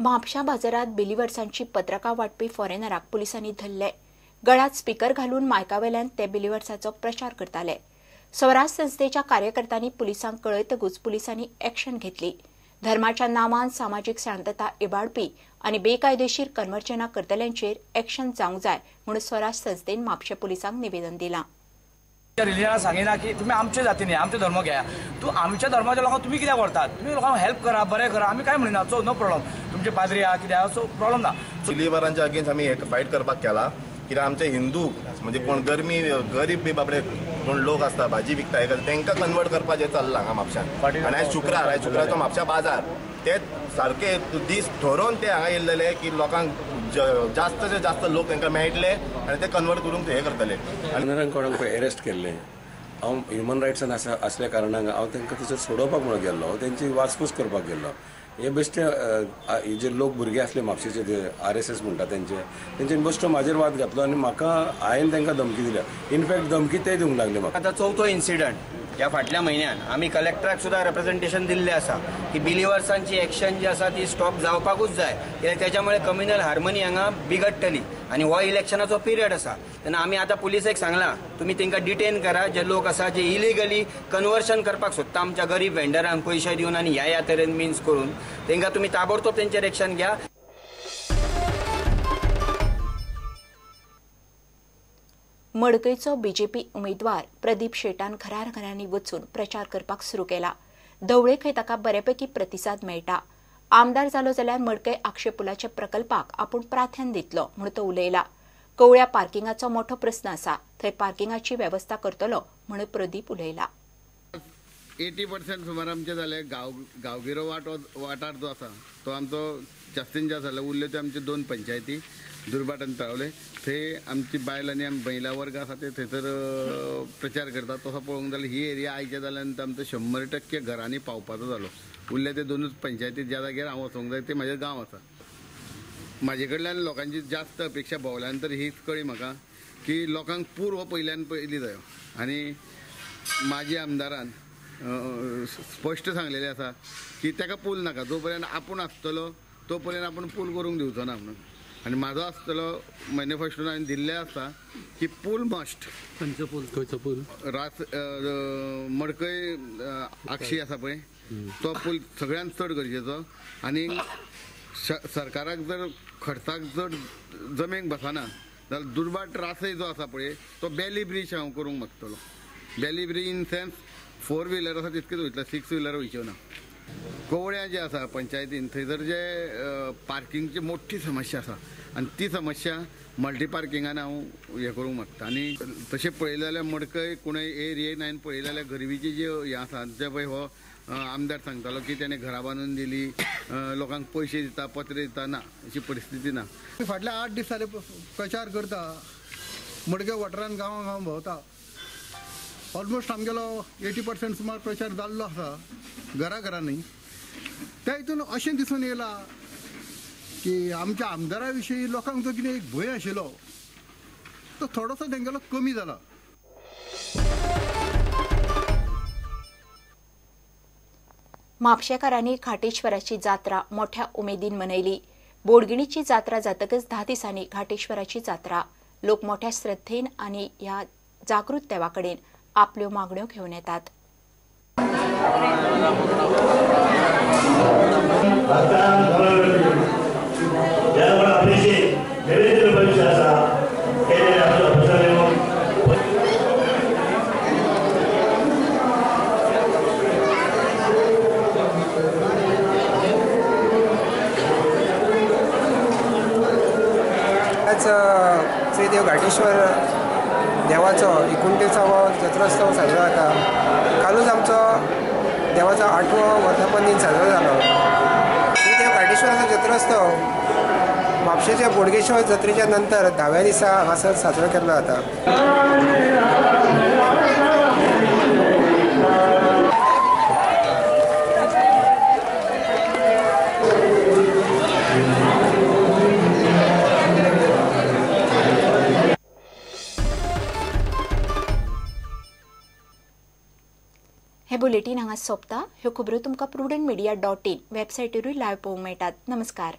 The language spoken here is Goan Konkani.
म्हापशा बाजारात बिलिवर्सांची पत्रकां वांटपी फॉरेनराक पुलिसांनी धरले. गळ्यांत स्पीकर घालून मायकावेल्यान ते बिलिवर्साचो प्रचार करताले. स्वराज संस्थेच्या कार्यकर्त्यांनी पुलिसांक कळयतकूच पुलिसांनी एक्शन घेतली. धर्माच्या नांवान सामाजीक शांतता इबाडपी आनी बेकायदेशीर कन्वर्जनां करतल्यांचेर एक्शन जावंक जाय म्हूण स्वराज संस्थेन म्हापशें पुलिसांक निवेदन दिलां. रिलिजनाक सांगिना की तुमी आमच्या जातीन आमचो धर्म घेया, तूं आमच्या धर्माच्या लोकांक तुमी कित्याक व्हरतात, तुमी लोकांक हेल्प करा, बरें करा, आमी काय म्हणिना, सो नो प्रॉब्लम. तुमचे पाद्री आहा कितें आहा, सो प्रॉब्लम ना. बिलिवरांच्या अगेन्स्ट आमी फायट करपाक केला कित्याक आमचे हिंदू म्हणजे कोण गरमी गरीब बी बाबडे कोण लोक आसता भाजी विकता तांकां कन्वर्ट करपाचें चल्लां हांगा म्हापशान. आनी आयज शुक्रार, आयज शुक्रारचो म्हापशा बाजार ते सारके दीस ठरोवन ते हांगा येयल्ले की लोकांक जास्त जास्त लोक तांकां मेळटले आनी ते कन्वर्ट करूंक हे करतले. आनी कोणाक एरेस्ट केल्ले हांव ह्युमन रायट्सान आसा असल्या कारणान हांव तांकां थंयसर सोडोवपाक म्हणून गेल्लो, हांव तेंची वासपूस करपाक गेल्लो. हे बेश्टे जे लोक भुरगे आसले म्हापशेचे ते RSS म्हणटा तेंच्यानी बेश्टो म्हाजेर वाद घातलो आनी म्हाका हांवें तांकां धमकी दिल्या. इनफॅक्ट धमकी ते दिवंक लागले म्हाका. आतां चवथो इन्सिडंट ह्या फाटल्या म्हयन्यान आमी कलेक्टराक सुद्दां रेप्रेझेंटेशन दिल्लें आसा की बिलिवर्सांची एक्शन जी आसा ती स्टॉप जावपाकूच जाय, कित्याक तेच्यामुळे कम्युनल हार्मनी हांगा बिगडटली आनी हो इलेक्शनाचो पिरियड आसा. तेन्ना आमी आतां पुलिसेक सांगलां तुमी तांकां डिटेन करा जे लोक आसा जे इलिगली कन्वर्शन करपाक सोदता आमच्या गरीब वेंडरांक पयशे दिवन आनी ह्या ह्या तरेन मिन्स करून, तांकां तुमी ताबडतोब तेंचेर एक्शन घ्या. मडकयचो बीजेपी उमेदवार प्रदीप शेटान घरार घरांनी वचून प्रचार करपाक सुरू केला. धवळे खंय ताका बऱ्यापैकी प्रतिसाद मेळटा. आमदार जालो जाल्यार मडकय आक्षे पुलाच्या प्रकल्पाक आपूण प्राधान्य दितलो म्हूण तो उलयला. कवळ्या पार्किंगाचो मोठो प्रस्न आसा, थंय पार्किंगाची वेवस्था करतलो म्हूण प्रदीप उलयला. 80% सुमार आमचे जाले. गांवगिरो वाठार जो आसा तो आमचो जास्तीन जास्त जाला. उरल्यो त्यो आमच्यो 2 पंचायती दुर्भाट आनी तळावले, थंय आमची बायल आनी आमी महिला वर्ग आसा ते थंयसर प्रचार करतात. तसो पळोवंक जाल्यार ही एरिया आयच्या जाल्या नंतर आमचो 100% घरांनी पावपाचो जालो. उरले ते 2 पंचायती ज्या जाग्यार हांव वचोंक जाय ते म्हाजे गांव आसा. म्हाजे कडल्यान लोकांची जास्त अपेक्षा भोंवल्या नंतर हीच कळ्ळी म्हाका की लोकांक पूर हो पयल्यान पयलीं जायो. आनी म्हाजे आमदारान स्पश्ट सांगलेलें आसा की ताका पूल नाका, जो पर्यंत आपूण आसतलो तो पर्यंत आपूण पूल करूंक दिवचो ना म्हणून. आनी म्हाजो आसतलो मॅनिफेस्टोन हांवें दिल्लें आसा की पूल मस्ट. खंयचो पूल? खंयचो पूल? रास मडकय आक्षी आसा पळय तो पूल सगळ्यांत चड गरजेचो. आनी सरकाराक जर खर्चाक जर जमेक बसना जाल्यार दुर्भाट रासय जो आसा पळय तो बेली ब्रीज हांव करूंक मागतलो. Bailey bridge in sense 4 wheeler आसा तितकेच वयतले, 6 व्हिलर वयच्यो ना. कवळ्यां जे आसा पंचायतीन थंयसर जे पार्किंगची मोठी समस्या आसा आनी ती समस्या मल्टी पार्किंगान हांव हें करूंक मागता. आनी तशें पळयलें जाल्यार मडकय कुणय एरियेन हांवें पळयलें जाल्यार गरिबीची जी हें आसा जे पळय हो आमदार सांगतालो की तेणें घरां बांदून दिली, लोकांक पयशे दिता, पत्रे दिता, ना अशी परिस्थिती ना. फाटल्या 8 दीस जाले प्रचार करता, मडकय वाठारान गांवां गांव भोंवता. ऑलमोस्ट आमगेलो 80% सुमार प्रचार जाल्लो आसा घरा घरांनी. त्या हितून अशें दिसून येयलां की आमच्या आमदारा विशीं लोकांक जो कितें एक भंय आशिल्लो तो थोडोसो तेंगेलो कमी जाला. म्हापशेकारांनी घाटेश्वराची जात्रा मोठ्या उमेदीन मनयली. बोडगिणीची जात्रा जातकच 10 दिसांनी घाटेश्वराची जात्रा. लोक मोठ्या श्रद्धेन आनी ह्या जागृत देवा कडेन आपल्यो मागण्यो घेवन येतात. आज श्रीदेव घाटेश्वर देवाचो 29वो जत्रोत्सव साजरो जाता. कालूच आमचो देवाचो 8वो वर्धापन दिन साजरो जालो. श्रीदेव घाटेश्वराचो जत्रोत्सव म्हापशेच्या बोडगेश्वर जत्रेच्या नंतर 10व्या दिसा हांगासर साजरो केल्लो जाता. हे बुलेटीन हांगा सोंपता. ह्यो खबरो तुमकां prudentmedia.in वेबसायटीरूय लायव्ह पळोवंक मेळटात. नमस्कार.